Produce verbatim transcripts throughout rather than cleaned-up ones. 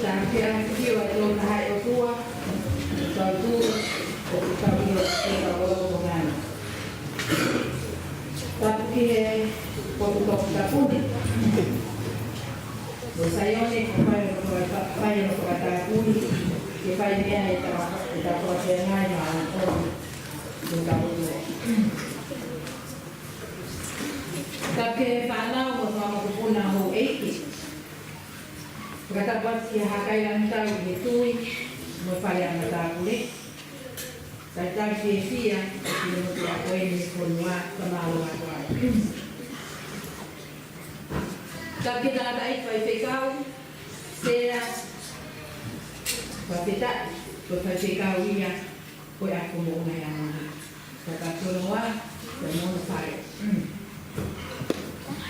Tāpuekina ʻa e ʻOtua, ʻa e ʻOtua, ʻoku tau ʻilo ʻoku tau ʻilo ʻoku tau ʻilo. Tāpuekina ʻa e potu toputapu ni. Ko Saione, ko e fai ʻo e faka-, fai ʻo e fakatapui, ke fai mei ai ʻetau, ʻetau fakafiangai maʻa ʻOtua, ʻoku tau ʻilo. Tāpuekina ʻa e fānau mo e fanga mokopuna houʻeiki. Fakatapu atu kia Hakai Langatau ʻi he tui, mo e fale ʻa e matāpule. Talitali fiefia, ʻi he motuʻa ko eni ʻo e fonua, fakamālō atu ai. Tāpuekina ʻa e tangataʻeiki faifekau, Sea, Fafita, ko e faifekau ia, ko e ako mo una ya mona. Fakatoloa, ko e mono fale.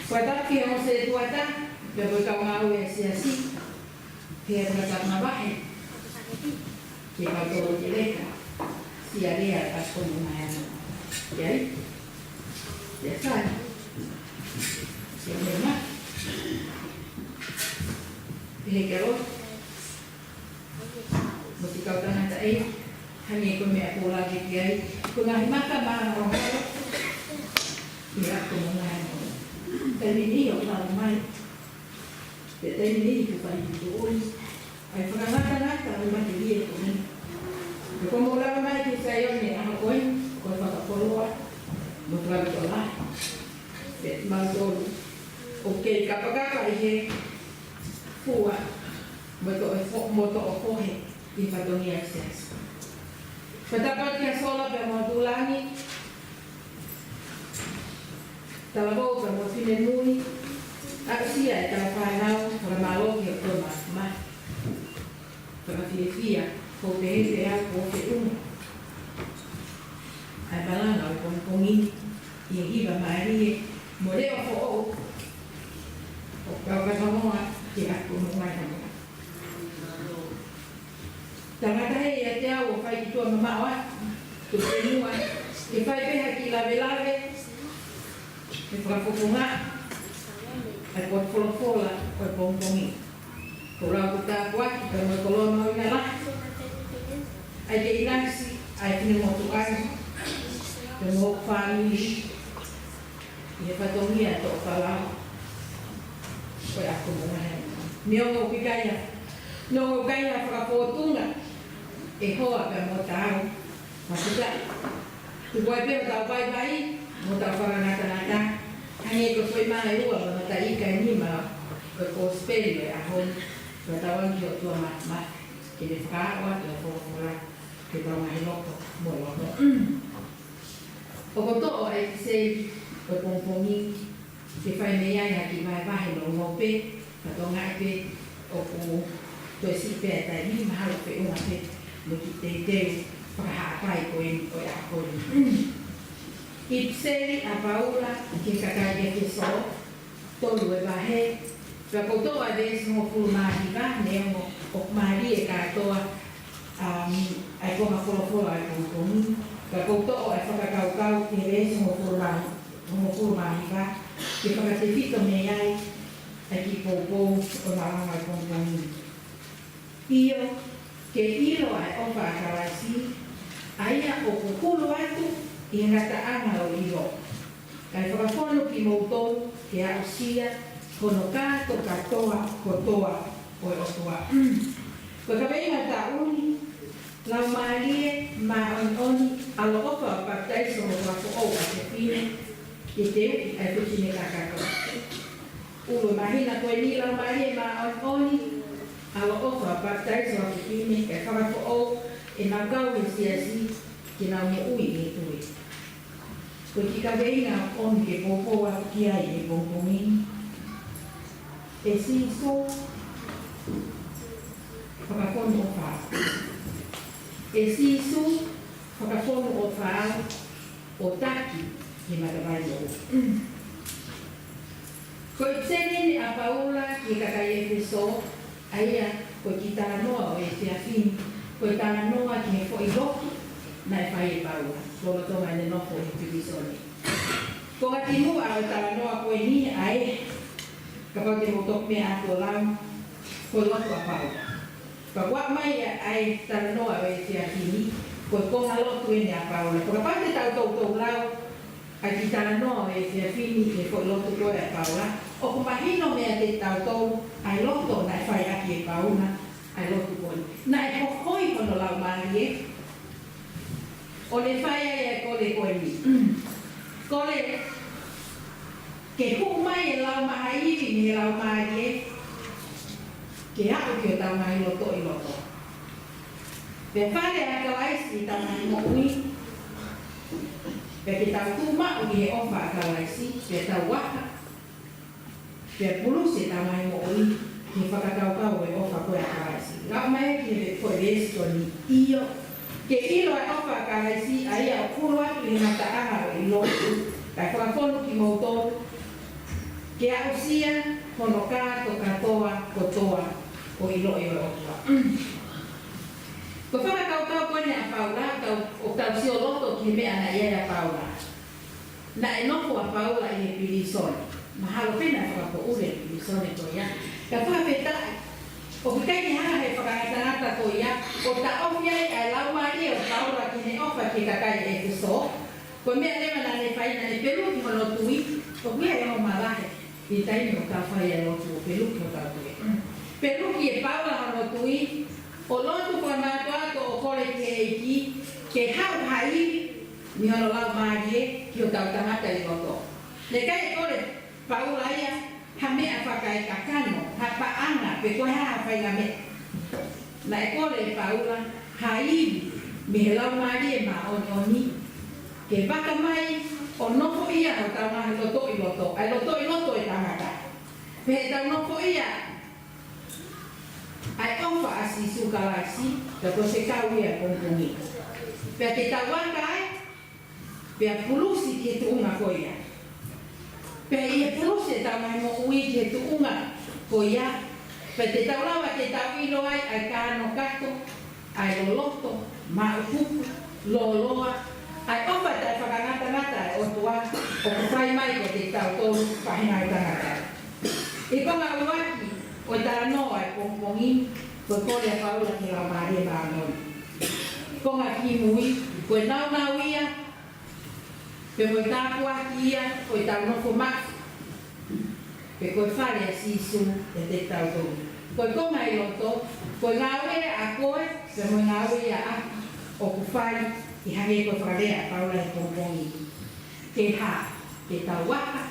Ko e tāpuekina ʻa e setuata, pea ko e kau ngāue ʻa e siasi, pea ko e kau mavahe, ke kau tolo ke leka, sia lea, ako mo una ya mona. Ia ai? Ia sai. Ia mena. Pehē ke ʻosi. Mo e kau tangataʻeiki, hangē ko e meʻa kuo lave ki ai, ko e ngaahi maka mālohalo, ʻi he ako mo una ya mona. Taimi ni ʻoku lava mai, pea taimi ni ʻoku fai ki tuʻu. ʻA e fakangatangata ʻo e matelie ko eni. Pea ko hoʻomou lava mai ki Saione ʻaho ko eni, ko e fakakoloa, mo e fakakoloa. Pea mautolu ʻoku kei kapakapa ʻi he fua, mo toʻo fo-, mo toʻo fohe ʻi he fatongia ʻo e siasi. Fakatapu atu kia Sola pea mo Tulangi, talavou pea mo e finemui, aʻusia ʻetau fānau, fakamālō ki he ʻOtua Māfimafi. Fakafiefia, ʻoku ou pehē pē au kuo feʻunga ʻa e malanga ʻo e pongipongi ni, ʻi he hiva mālie, mo e leʻo foʻou, ʻo kau ka Samoa, ke ako mo e ngaahi Samoa. Tangata he ʻiate au ʻo fai ki tuʻa mamaʻo atu, ko e fonua, ke fai pē ha kiʻi lavelave, ke fakafofonga ʻa e potu folofola ʻo e pongipongi. Ko e lau ko e tāpuaki, pea mo e koloa mahuʻinga lahi. ʻA e kei ʻinasi, ʻa e finemotuʻa ni, pea mo hoku fāmili, ʻi he fatongia toʻo palau, ko e ako mo e ngaahi. Neongo ʻoku ʻikai ha, neongo ʻoku ʻikai ha fakafōtunga ʻe hoa pea mo taau, mafuta. Tuku ai pē hotau vaivai, mo hotau fakangatangata, hangē ko e foʻi mā ʻe ua mo e mataʻi ika ʻe nima ʻo e kosipeli ʻo e ʻaho ni, ko e tauange ki he ʻOtua Māfimafi, ke ne fakaaʻu atu e folofola ki hotau ngaahi loto mo loto. ʻOku toʻo ʻa e kiʻi seli ʻo e pongipongi ni, ke fai mei ai ha kiʻi vahevahe nounou pē, fakatokangaʻi pē ʻoku toe siʻi pē ʻa e taimi, mahalo feʻunga pē mo e kiʻi teuteu fakahaʻapai ko eni ʻo e ʻaho ni. ʻIpiseli ʻa Paula ki he kakai ʻEfesō, tolu e vahe, pea ʻoku ou toʻo ʻa e veesi hongofulu mā hiva, neongo ʻoku mālie kātoa, um, ʻa e konga folofola ʻo e pongipongi ni, pea ʻoku ou toʻo ʻa e fakakaukau ki he veesi hongofulu mā, hongofulu mā hiva, ke fakatefito mei ai ʻa e kiʻi poupou ʻo e malanga ʻo e pongipongi ni. ʻIo, ke ʻilo ʻa e ʻofa ʻa Kalaisi, ʻa ia ʻoku hulu atu ʻi he ngataʻanga ʻo e ʻilo, kae fakafonu kimoutolu ke aʻusia hono kātokātoa kotoa ʻo e ʻOtua. Ko e kaveinga ʻo e taʻu ni, Laumālie Māʻoniʻoni, ʻaloʻofa ʻo e papitaiso mo e fakafoʻou ʻa e fefine, ke teuʻi ʻa e fefine kakato. ʻUlu māhina ko eni, Laumālie Māʻoniʻoni, ʻaloʻofa ʻo e papitaiso ʻa e fefine, kae fakafoʻou ʻenau kau he siasi, ke nau moʻui ʻi he tui. Ko e kiʻi kaveinga ʻoku ou ʻomi ke poupou atu ki ai he pongipongi ni. ʻE Sīsū, fakafonu ʻofa au. ʻE Sīsū, fakafonu ʻofa au, ʻo taki ki he matavai moʻui. Ko e ʻipiseli eni ʻa Paula ki he kakai ʻEfesō, ʻa ia ko e kiʻi talanoa ʻo e efiafi ni, ko e talanoa ki he foʻi lotu naʻe fai ʻe Paula, lolotonga ʻene nofo ʻi he pilīsone. Ko e kimuʻa ʻo e talanoa ko eni ʻa e, kapau te mou toki meʻa atu ʻo lau, ko e lotu ʻa Paula. Pea ʻoku ʻomai ʻa e talanoa ʻo e efiafi ni, ko e konga lotu eni ʻa Paula. Pea kapau te tau toutou lau ʻa e kiʻi talanoa ʻo e efiafi ni ʻi he foʻi lotu ko ē ʻa Paula, ʻoku mahino meiate kitautolu ʻa e loto naʻe fai ʻaki ʻe Paula ʻa e lotu ko eni. Naʻe hohoi hono laumālie ʻo ne fai ai ʻa e kole ko eni. Kole ke hū mai e lau mahaʻi mei he laumālie ke aʻu ki hotau ngaahi loto ʻi loto. Pea fale ʻa Kalaisi ʻi heʻetau ngaahi moʻui, pea ke tau tuʻu maʻu ʻi he ʻofa ʻa Kalaisi, pea tau aka, pea pulusi ʻetau ngaahi moʻui ki he fakakaukau ʻo e ʻofa ko ē ʻa Kalaisi. Lau mai ki he foʻi veesi ko eni, ʻio, ke ʻilo ʻa e ʻofa ʻa Kalaisi, ʻa ia ʻoku hulu atu ʻi he ngataʻanga ʻo e ʻilo, kae fakafonu kimoutolu ke aʻusia hono kātokātoa kotoa ʻo e ʻiloʻi ʻo e ʻOtua. Ko e fakakaukau ko eni ʻa Paula, tau, ʻo tau sio loto ki he meʻa naʻe ʻi ai ʻa Paula. Naʻe nofo ʻa Paula ʻi he pilīsone. Mahalo pē naʻe fakapoʻuli e pilīsone ko ia. Ka fakafetaʻi, ʻoku ʻikai ke hanga ʻe he fakangatangata ko ia ʻo taʻofi ai ʻa e laumālie ʻo Paula ki heʻene ʻofa ki he kakai ʻEfesō. Ko e meʻa leva naʻa ne fai, naʻa ne peluki hono tui, ʻoku ʻi ai e ongo malahe ʻi he taimi ʻoku tau fai ai e lotu ʻo peluki hotau tui. Peluki ʻe Paula hono tui, ʻo lotu fakamātoato ʻo kole ki he ʻEiki ke haʻu ha ivi mei hono laumālie ki hotau tangata ʻi loto. Naʻe ʻikai kole Paula ia ha meʻa fakaekakano, ha paʻanga, pe ko e hā ha faʻahinga meʻa. Naʻe kole ʻe Paula ha ivi mei he Laumālie Māʻoniʻoni ke vaka mai ʻo nofoʻia hotau ngaahi loto ʻi loto, ʻa e loto ʻi loto ʻo e tangata. Pea ʻi heʻetau nofoʻia ʻa e ʻofa ʻa Sīsū Kalaisi, pea ko e fekau ia ʻo e pongipongi. Pea ke tau aka ai, pea pulusi ki he tuʻunga ko ia. Pea ʻi he pulusi ʻetau ngaahi moʻui ki he tuʻunga ko ia, pea te tau lava ke tau ʻilo ai ʻa e kānokato, ʻa e loloto, maʻupupu, lōloa, ʻa e ʻofa taʻefakangatangata ʻa e ʻOtua ʻoku fai mai kiate kitautolu faʻahinga ʻo e tangata. ʻI he konga ʻuluaki ʻo e talanoa ʻo e pongipongi ni, ko e kole ʻa Paula ki he Laumālie Māʻoniʻoni. Konga kimui, ko e nāunau ia, pea mo e tāpuaki ia ʻo ʻetau nofo maʻu, pe ko e fale ʻa Sīsū ʻiate kitautolu. Ko e konga ʻi loto, ko e ngāue ʻa koe, pea mo e ngāue ia ʻa ʻoku fai ʻi hangē ko e fakalea ʻa Paula he pongipongi ni. Ke hā, ke tau aka,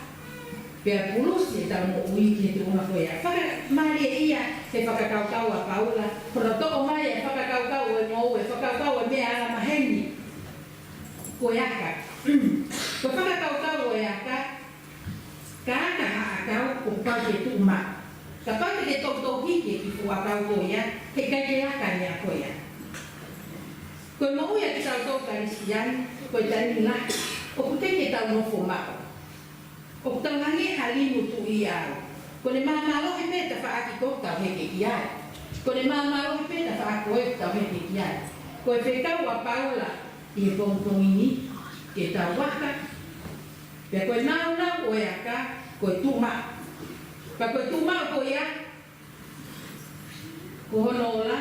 pea pulusi ʻetau moʻui ki he tuʻunga ko ia. Fakamālieʻia he fakakaukau ʻa Paula, ko hono toʻo mai e fakakaukau ʻo e moʻui, e fakakaukau ʻo e meʻa angamaheni. Ko e aka. Ko e fakakaukau ʻo e aka, ka aka ha ʻakau, ʻoku pau ke tuʻu maʻu. Kapau te ke toutou hiki e kiʻi fuʻu ʻakau ko ia, heʻikai ke aka ʻe ia ko ia. Ko e moʻui ʻa kitautolu Kalisitiane, ko e taimi lahi ʻoku ʻikai ke tau nofo maʻu. ʻOku tau hangē ha limu tuʻu ʻi ʻau. Ko ʻene māmālohi pē tafaʻaki ko ē ʻoku tau heke ki ai. Ko ʻene māmālohi pē tafaʻaki ko ē ʻoku tau heke ki ai. Ko e fekau ʻa Paula ʻi he pongipongi ni, ke tau aka, pea ko e nāunau ʻo e aka, ko e tuʻu maʻu. Pea ko e tuʻu maʻu ko ia, ko hono ola,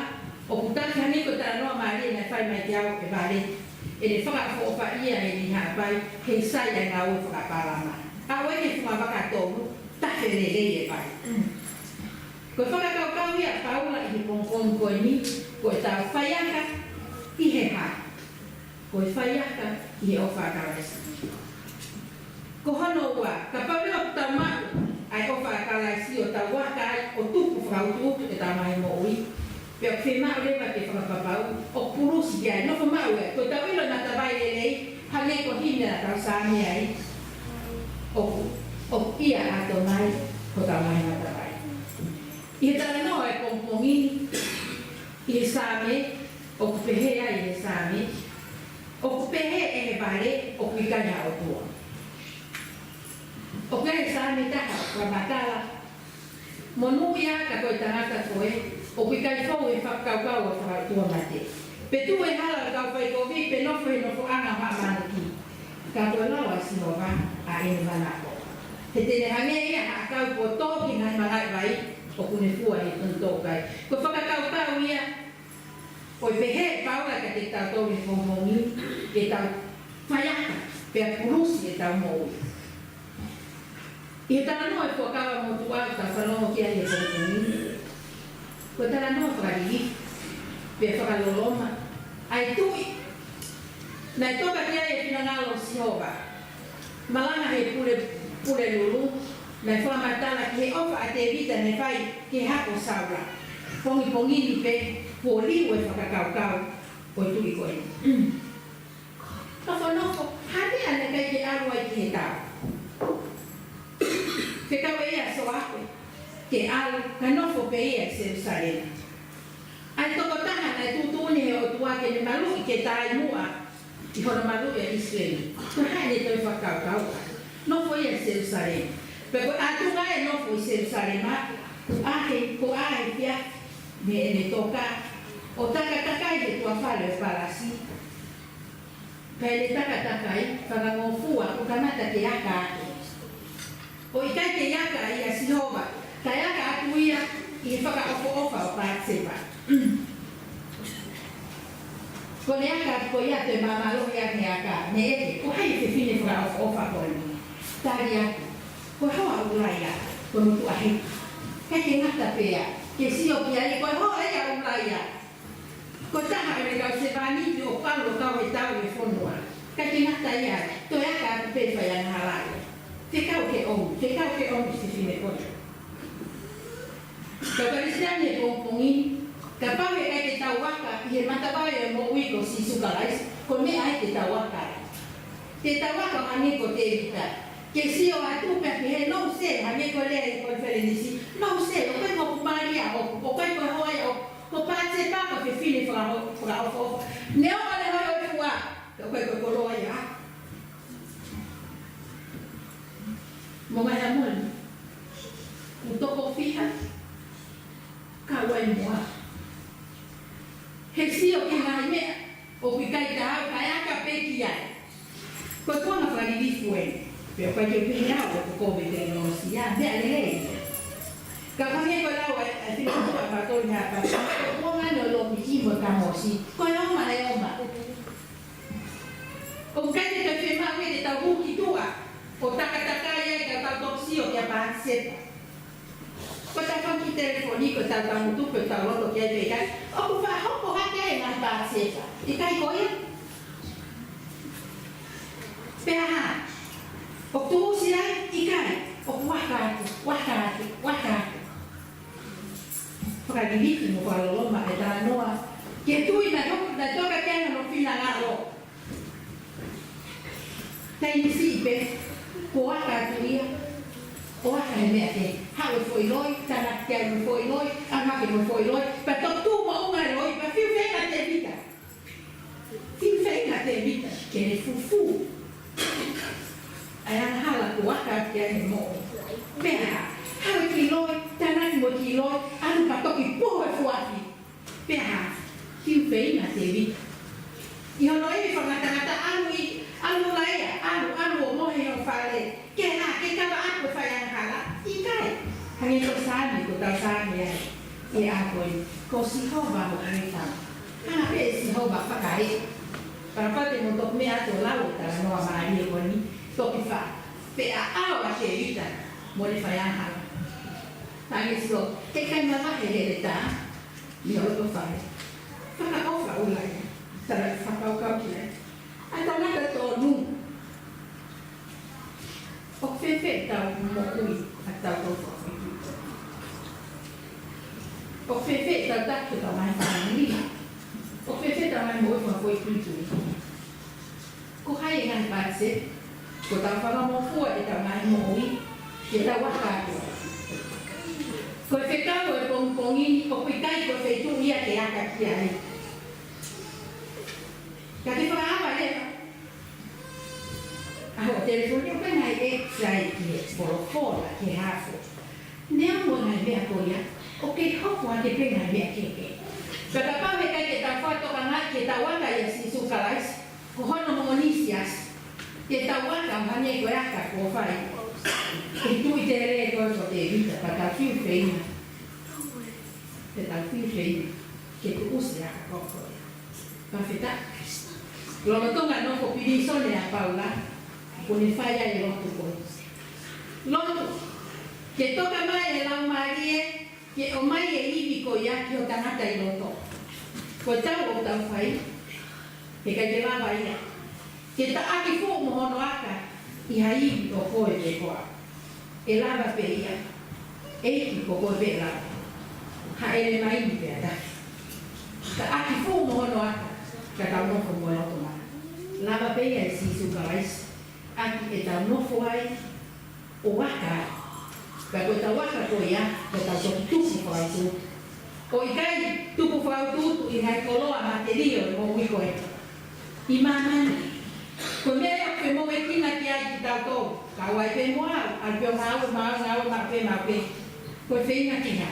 ʻoku taki hangē ko e talanoa mālie naʻe fai mai kiate au ʻe Vale. ʻEne fakaʻofoʻofaʻia ʻe Haʻapai, he sai ʻa e ngāue fakapalama. Aʻu ki he fungavaka tolu, tafe lelei e vai. Ko e fakakaukau ia ʻa Paula ʻi he pongipongi ko eni, ko ʻetau faiaka ʻi he hā? Ko e faiaka ʻi he ʻofa ʻa Kalaisi. Ko hono ua, kapau leva ʻoku tau maʻu ʻa e ʻofa ʻa Kalaisi ʻo tau aka ai ʻo tupu fakautuutu ʻetau ngaahi moʻui, pea ʻoku fiemaʻu leva ke fakapapauʻi ʻoku pulusi ki ai, nofo maʻu ai. Ko ʻetau ʻilo e matavai lelei, hangē ko e himi naʻa tau Saame ai, ʻoku, ʻoku ʻia ʻAtonai hotau ngaahi matavai. ʻI he talanoa ʻo e pongipongi ni, ʻi he Saame, ʻoku pehē ai ʻe he Saame, ʻoku pehē ʻe he Vale ʻoku ʻikai ha ʻOtua. ʻOku ʻi ai e Saame taha ʻoku fakamatala, monūʻia ka ko e tangata koe, ʻoku ʻikai fou he fakakaukau ʻo e fakaʻotuamate. Pe tuʻu he hala ʻo e kau faikovi, pe nofo he nofoʻanga maʻamanuki. Ka ko e lau ʻa Sihova ʻa ʻene manako. He te ne hangē ia ha ʻakau kuo tō ki he ngaahi mangaʻi vai, ʻoku ne fua he tonu tokai. Ko e fakakaukau ia, ʻoku pehē ʻe Paula kiate kitautolu he pongipongi, ke tau faiako, pea pulusi ʻetau moʻui. ʻI he talanoa ʻa e Fuakava Motuʻa ʻoku tau fanongo ki ai he pongipongi, ko e talanoa fakalilifu, pea fakaloloma, ʻa e tuʻi naʻe toka ki ai e finangalo ʻo Sihova. Malanga he pule, Pulelulu, naʻe fakamatala ki he ʻofa ʻa Tēvita naʻe fai ki he hako ʻo Saula. Pongipongi ni pē, kuo liu e fakakaukau ʻo e tuʻi ko eni. Ka fanongo, hangē ʻa e ʻikai ke ʻalu ai ki he tau. Fekau ʻe ia ʻa Soape ke ʻalu, ka nofo pē ia ʻi Selusalema. ʻA e tokotaha naʻe tuʻutuʻuni ʻe he ʻOtua ke ne maluʻi ke taʻimuʻa ʻi hono maluʻi ʻa ʻIsileli. Ko e hā ʻene toe fakakaukau? Nofo ia ʻi Selusalema. Pea ko e ʻatunga e nofo ʻi Selusalema, kuo ʻaʻahi, kuo ʻaʻahi pē ia mei heʻene toka ʻo takatakai he tuʻa fale ʻo e palasi. Pea ʻi heʻene takatakai, fakangofua, kuo kamata ke aka atu. ʻOku ʻikai ke aka ia ʻa Sihova, kae aka atu ia ʻi he fakaʻofoʻofa ʻo Patisepa. Ko ʻene aka atu ko ia, toe mālohi ange e aka, ne ʻeke, ko hai e fefine fakaʻofoʻofa ko eni? Tali atu, ko e hoa ʻo ʻUlaia, ko e motuʻa heki. ʻIkai ke ngata pē ia, ke sio ki ai, ko e hoa ia ʻo ʻUlaia. Ko e taha ʻo e kau sevāniti ʻoku ʻalu ʻo kau he tau ʻi he fonua. ʻIkai ke ngata ia, toe aka atu pē faiangahala ia. Fekau ke ʻomi, fekau ke ʻomi e fefine ko ia. Kau Kalisitiane he pongipongi ni, kapau he ʻikai ke tau aka ʻi he matavai ʻo e moʻui ko Sīsū Kalaisi, ko e meʻa ia te tau aka ai. Te tau aka ʻo hangē ko Tēvita. Ke sio atu pē ki he no se, hangē ko e lea ʻi he konifelenisi, no se, ʻoku ʻikai ko ʻeku Malia ʻoʻoku, ʻoku ʻikai ko e hoa ia ʻoʻoku, ko Patisepa ko e fefine fakaʻo-, fakaʻofoʻofa. Neongo ʻene holo ʻi fua, ka ʻoku ʻikai ko e koloa ia. Mo mai ha moni. Kuo toko fiha, ka ʻoku ʻi ai mo ha. He sio ki he ngaahi meʻa ʻoku ʻikai ke tau, kae aka pē ki ai. Ko e konga fakalilifu eni. Pea ʻoku ʻikai ke pehē au ʻoku kovi e tekinolosia, meʻa lelei. Ka hangē ko e lau ʻa e, ʻa e finemotuʻa ʻa Patoli Hapa, ko e konga eni ʻo e lomiʻi mo e kamosi, ko e oma e oma. ʻOku ʻikai ke toe fiemaʻu ke tau hū ki tuʻa ʻo takatakai ai ka tau toki sio kia Patisepa. Ko ʻetau fanga kiʻi telefoni, ko ʻetau tangutu, ko ʻetau loto ki ai pe ʻikai, ʻoku faʻa hoko hake ai e ngaahi Patisepa. ʻIkai ko ia? Pea hā? ʻOku tuʻusi ai? ʻIkai. ʻOku aka atu, aka atu, aka atu. Fakalilifu mo fakaloloma e talanoa ki he tuʻi naʻe hoko, naʻe toka ki ai hono finangalo. Taimi siʻi pē, kuo aka atu ia, ʻo aka he meʻa kehe. Haʻu e foʻi loi, tānaki ki ai mo e foʻi loi, ʻalu hake mo e foʻi loi, pea toki tuʻu moʻunga e loi, pea fiu feinga Tēvita. Fiu feinga Tēvita ke ne fufū ʻa e angahala kuo aka atu ki ai e moʻui. Pea haʻu e kiʻi loi, tānaki mo e kiʻi loi, ʻalu pea toki poho e fuafi. Pea hā? Fiu feinga Tēvita. ʻI hono ʻi he fakangatangata, ʻalu ʻi, ʻalu ʻUlaia, ʻalu, ʻalu ʻo mohe ʻi ho fale. Ke hā? Ke kava ʻaki e faiangahala? ʻIkai. Hangē ko e Saame, ko ʻetau Saame ia ʻi he ʻaho ko eni. Ko Sihova hoku fale. Hanga pē ʻe Sihova fakaeʻa. Pea kapau te mou toki meʻa atu ʻo lau e talanoa mālie ko eni, toki fā. Pea ʻaʻao ʻa Tēvita mo ʻene faiangahala. Hangē Sihova, ke kai mavahe he heletā mei ho loto fale. Fakaʻofa ʻUlaia, tala fakakaukau ki ai. ʻA e tangata tonu. ʻOku fēfē ʻetau moʻui ʻatautolu fakafoʻituitui? ʻOku fēfē ʻetau taki ʻetau ngaahi fāmili? ʻOku fēfē ʻetau ngaahi moʻui fakafoʻituitui? Ko hai e ngaahi Patisepa kuo tau fakangofua ʻetau ngaahi moʻui ke tau aka atu? Ko e fekau ʻo e pongipongi ni, ʻoku ʻikai ko e feituʻu ia ke aka ki ai. Ka ke fakaava leva. ʻA hoʻo telefoni, ʻoku ʻi ai e ngaahi ʻeiki he folofola, ki he hafo. Neongo e ngaahi meʻa ko ia, ʻoku kei hoko ake pē ngaahi meʻa kehekehe. Pea kapau he ʻikai ke tau fakatokangaʻi ke tau aka ʻia Sīsū Kalaisi, ko hono moʻoni siasi, ke tau aka ʻo hangē ko e aka kuo fai ʻe he tuʻi tele ko ē ko Tēvita, pea tau fiu feinga Te tau fifili ke tuʻusi ʻa e ʻaho ko ia. Fakafetaʻi. Lolotonga e nofo pilīsone ʻa Paula, kuo ne fai ai e lotu ko ia. Lotu, ke toka mai e Laumālie, ke ʻomai e ivi ko ia ki ho tangata ʻi loto. Ko e tau ʻoku tau fai, heʻikai ke lava ia ke taʻaki fuʻu mo hono aka ʻi ha ivi ʻo koe pe ko au. ʻE lava pē ia, ʻEiki, ko koe pē ʻe lava. Hāʻele mai ni pea tafi. Taʻaki fuʻu mo hono aka, ka tau nofo mo e loto mana. Lava pē ia ʻe Sīsū Kalaisi, ʻaki ʻetau nofo ai ʻo aka ai. Ka ko ʻetau aka ko ia, ko ʻetau toki tupu fakautuutu. ʻOku ʻikai tupu fakautuutu ʻi he ngaahi koloa matelie ʻo e moʻui ko ē. ʻI māmani. Ko e meʻa ia ʻoku femoʻuekina ki ai kitautolu. Kau ai pē mo au, ʻalu pē ʻo ngāue, maʻu, ngāue maʻu pē, maʻu pē. Ko e feinga ki hā?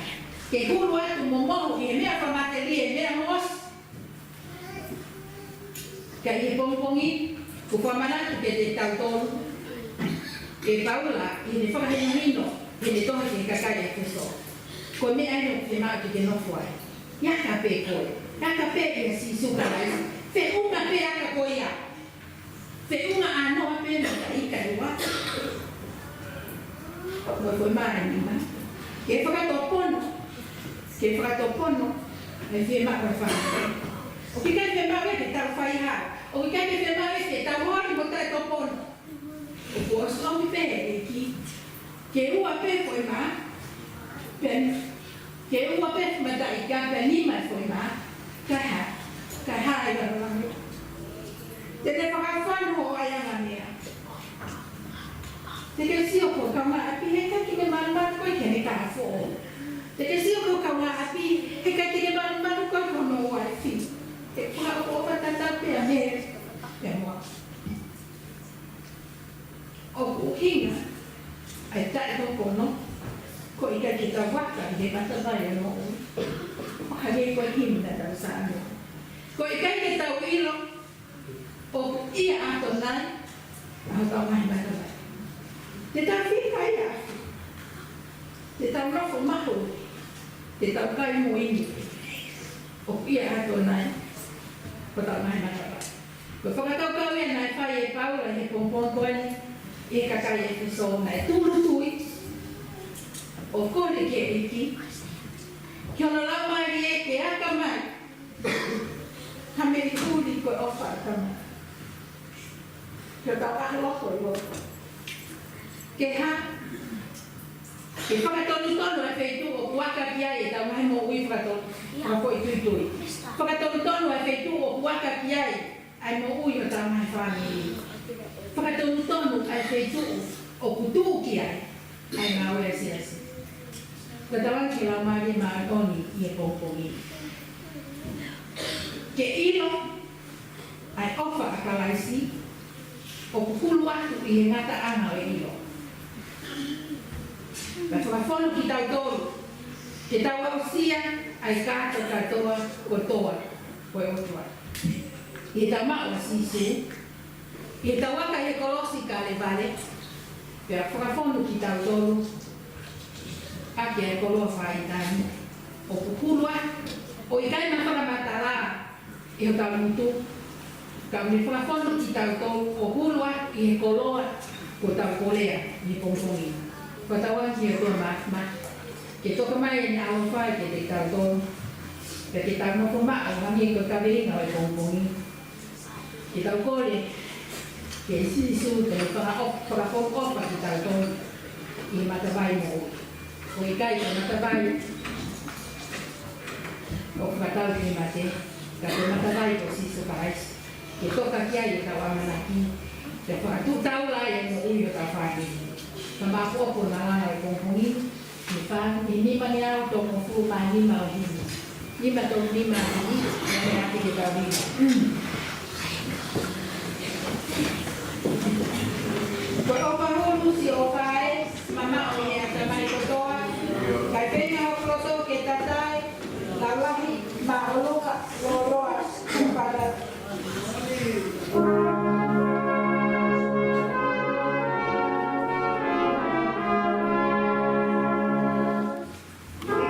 Ke hulu atu mo mohu ʻi he meʻa fakamatelie, meʻa mos. Ka ʻi he pongipongi, ʻoku fakamanatu kiate kitautolu ʻe Paula, ʻi heʻene fakahinohino, ʻi heʻene tohi ki he kakai ʻEfesō. Ko e meʻa eni ʻoku fiemaʻu ke ke nofo ai. ʻE aka pē koe. ʻE aka pē ʻia Sīsū Kalaisi. Feʻunga pē aka ko ia. Feʻunga ʻānoa pē mo e taʻi ika ʻe ua. Mo e foʻi mā ʻe nima. Ke fakatopono. Ke fakatopono. ʻE fiemaʻu e fāmili. ʻOku ʻikai fiemaʻu ia ke tau fai hā. ʻOku ʻikai ke fiemaʻu ia ke tau holi mo taʻetopono. ʻOku ʻosi ʻomi pē ʻe he ʻEiki. Ke ua pē foʻi mā, pea, ke ua pē mataʻi ika, pea nima foʻi mā, kae hā, kae hā ʻi lalo lalo. Te ke fakafonu hoʻo ʻaiʻanga meʻa. Te ke sio ki ho kaungāʻapi, heʻikai ke ke malumalu koe ki heʻene kahaʻu foʻou. Te ke sio ki ho kaungāʻapi, heʻikai ke ke malumalu koe ki hono uaifi. Ke fakakaukau tatau pē ʻa Mele, pea mo au. ʻOku ʻuhinga ʻa e taʻetopono, ko e ʻikai ke tau aka ʻi he matavai ʻo e moʻui. ʻO hangē ko e himi naʻa tau saiʻia. Ko e ʻikai ke tau ʻilo, ʻoku ʻia ʻAtonai ʻa hotau ngaahi matavai. Te tau fika ia. Te tau nofo mahu. Te tau kai mo inu. ʻOku ʻia ʻAtonai hotau ngaahi matavai. Ko e fakakaukau ia naʻe fai ʻe Paula ʻi he pongipongi ko eni ʻi he kakai ʻEfesō, naʻe tūʻulutui ʻo kole ki he ʻEiki, ki hono Laumālie ke aka mai ha meʻi huli ko e ʻofa ʻa e Tamai ki hotau ʻaho loto ʻi loto. Ke hā? Ke fakatonutonu ʻa e feituʻu ʻoku aka ki ai ʻetau ngaahi moʻui fakatonu, fakafoʻituitui. Fakatonutonu ʻa e feituʻu ʻoku aka ki ai ʻa e moʻui ʻo hotau ngaahi fāmili. Fakatonutonu ʻa e feituʻu ʻoku tuʻu ki ai ʻa e ngāue ʻa e siasi. Fakatauange ki he Laumālie Māʻoniʻoni ʻi he pongipongi. Ke ʻilo ʻa e ʻofa ʻa Kalaisi, ʻoku hulu atu ʻi he ngataʻanga ʻo e ʻilo. Kae fakafonu kitautolu ke tau aʻusia ʻa e kātoa kātoa kotoa ʻo e ʻOtua. ʻI heʻetau maʻu ʻa Sīsū, ʻi heʻetau aka ʻi he kolosi Kalevale, pea fakafonu kitautolu ʻaki ʻa e koloa fakaʻitāniti. ʻOku hulu atu, ʻoku ʻikai ke fakamatala ʻi hotau ngutu, ka ʻoku ne fakafonu kitautolu ʻo hulu atu ʻi he koloa kuo tau kolea ʻi he pongipongi ni. Fakatauange ki he ʻOtua Māfimafi ke toka mai ʻene ʻaloʻofa kiate kitautolu, pea ke tau nofo maʻu hangē ko e kaveinga ʻo e pongipongi ni. Ke tau kole kia Sīsū ke ne fakaʻo-, fakafoʻou ʻofa kitautolu ʻi he matavai moʻui. ʻOku ʻikai ko e matavai ʻoku fakatau ki he mate, ka ko e matavai ko Sīsū Kalaisi. Ke toka ki ai ʻetau ʻamanaki, ke fakatuʻu taula ai e moʻui ʻo hotau fāmili. Ka mapu ʻoku na langa e pongipongi ni, ʻi he fā, ʻi he nimangeau tolungofulu mā nima ʻo e himi. Nima tolu nima ʻo e himi, ʻe meʻa ʻaki ke tau himi. Ko e ʻofa hulu siʻi ʻofa ē, mamaʻo mei he ʻatamai kotoa, kae feinga hoku loto ke tatae, lalahi, māʻolunga, lōloa, ʻofa lahi.